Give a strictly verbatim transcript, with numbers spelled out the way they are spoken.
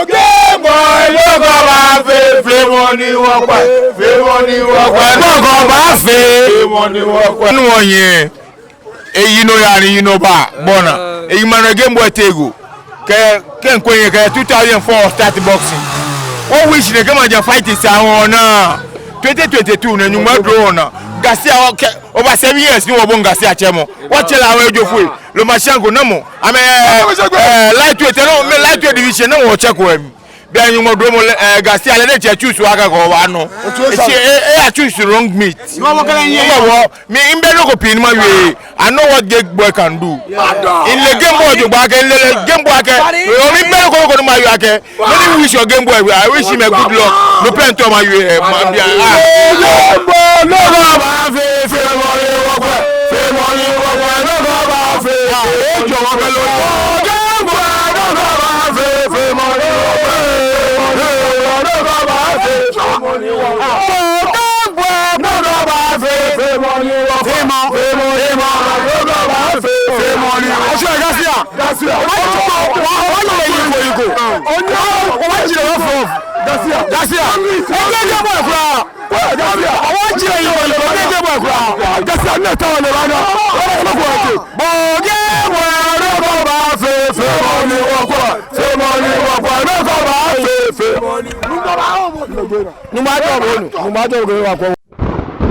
Game Boy, nɔ ko baafee, feemɔ ni wɔkwɛ, feemɔ ni wɔkwɛ, nɔ ko baafee, feemɔ ni wɔkwɛ. Nɔ wɔyɛ. Eyi nɔ yaa ni eyi nɔ baa, bɔ ni eyi ma nɔ Game Boy tee go. Kɛ, kɛ ŋkwɛ yɛ kɛ two thousand four start boxing. Wɔ wish ni kɛ maja fight sa wɔ na twenty twenty-two nɛɛ Nyɔŋmɔ duro wɔ naa. Garcia wɔ kɛ over seven years ni wɔbɔi Garcia tsɛmɔ. Wɔtsɛ lɛ awɛ jo foi. Lomachenko namɔ. Amɛ, eh, lightweight, no, mɛɛ lightweight division namɔ tsɛko ɛ. Bianɛ Nyɔŋmɔ duromɔ lɛ, eh, Garcia lɛ diɛŋtsɛ choose akɛ kɔ wa nɔ. Eshɛ, eh, eh, a choose wrong meat. Wɔ, mi, mibɛ nɔ ko pii ni mawie. I know what Game Boy can do. Mile Game Boy jogbaŋŋ akɛ, mile lɛ Game Boy akɛ. Mibɛ nɔ ko, nɔ ko ni mawie akɛ. Many wish your Game Boy, I wish him a good luck. No pɛ ntɔ mawie, eh, ma, bia, ah. Game Boy, nɔ ko baafee, feemɔ ni wɔkwɛ, feemɔ ni wɔkwɛ, nɔ ko baafee. Eh, jɔwɔ bɛ lɔ. Game Boy, nɔ ko baafee, feemɔ ni wɔkwɛ, nɔ ko baafee. Game Boy, nɔ ko baafee, feemɔ ni wɔkwɛ, feemɔ, feemɔ, nɔ ko baafee, feemɔ ni. Osu Garcia. Garcia. Why you go? Why, why you dey go? Why you dey go? Garcia. Garcia. Eke Game Boy kwraa. Garcia. Why you dey go? Eke Game Boy kwraa. Garcia, ne ta ne ba na. Why you go? Bo Game Boy, nɔ ko baafee, feemɔ ni wɔkwɛ, feemɔ ni wɔkwɛ, nɔ ko baafee, feemɔ ni. Nyɔŋmɔ ajɔɔ bo nu, Nyɔŋmɔ ajɔɔ bo nu, Nyɔŋmɔ ajɔɔ bo nu.